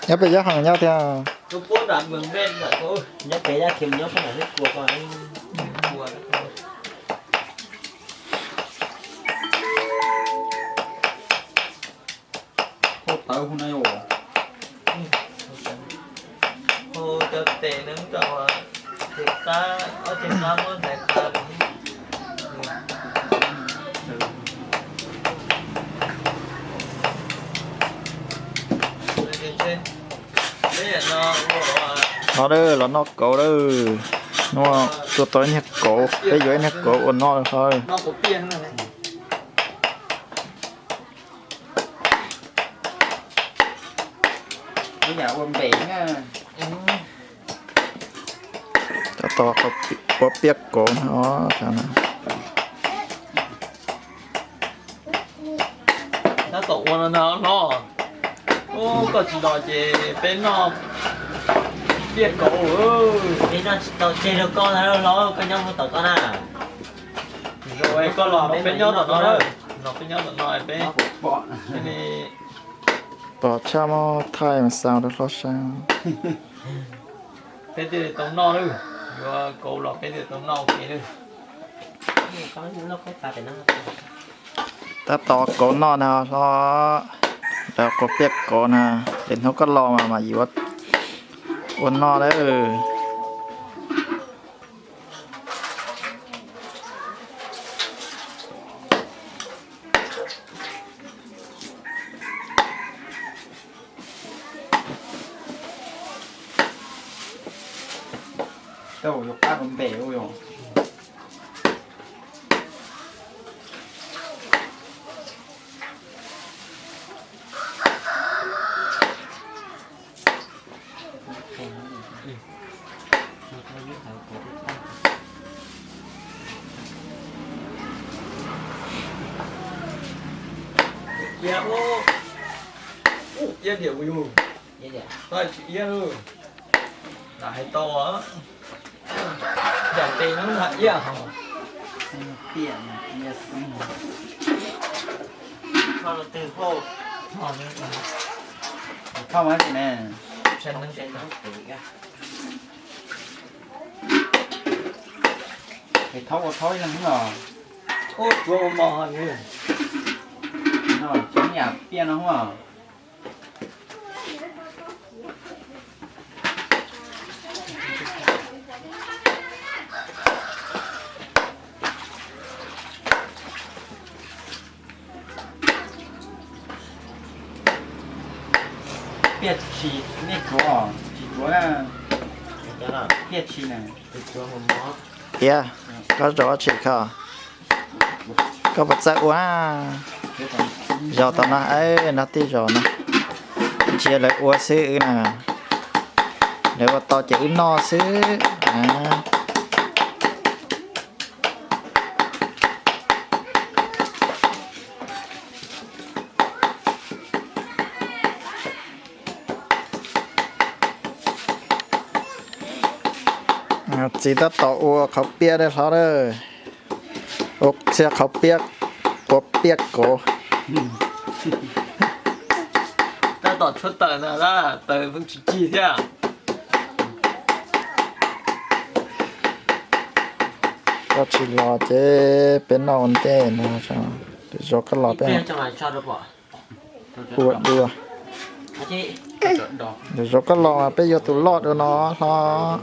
Nyob pem Yaj Heem nyob thiab. Nyob pem Yaj Heem nyob. Hau tawv hu na yom. Hlob, los noj kauv lawm. Hnub no tuaj tau ib niag kauv, peb yuav ib niag kauv ua noj lawm hlob. Tab tom ua piaj kauv no. Tab tom ua no na hlob. Koj tsis los ces peb noj piaj kauv. Peb noj tsis tau tseg rau koj na hlob, koj nyob mus tom koj na. Koj los peb nyob tom no, los peb nyob tom no peb pom tshaj muab thaij mas xa rau hlob saib. Peb thiaj li tau noj lawm, yuav kauv los peb thiaj tau noj ua ke lawm. Tab tom kauv noj na hlob, lawv ua piaj kauv na, ces hnub koj los mas mas yuav ua noj lawm. Iab, iab diam ua yus, tsis iab lawm. Lam hais tau, yam tes no nag iab hos. Thauj mas ne. Es thaub ua thaub ib leeg os. Tsuav ua mos os. Tsuav yam piaj no os. Piaj tshis nej tsuav, tsis tsuav na. Piaj tshis na. Iab, koj zov tshis kho. Koj puas txawj ua? Zov tom no, no tij zov no. Ntsia lawv ua xwb wb na. Lawv ua tau ces wb noj xwb. Txiv tab tom ua qhov piaj dawb hlob lawm. Ua txhia qhov piaj, ua piaj kauv. Tab tom tshuab tawm na, tawm pheej tsis cig thiab. Koj tsis los ces peb noj ua ntej no, zov koj los peb ua dua. Zov koj los mas peb yuav tus loj dua no hlob.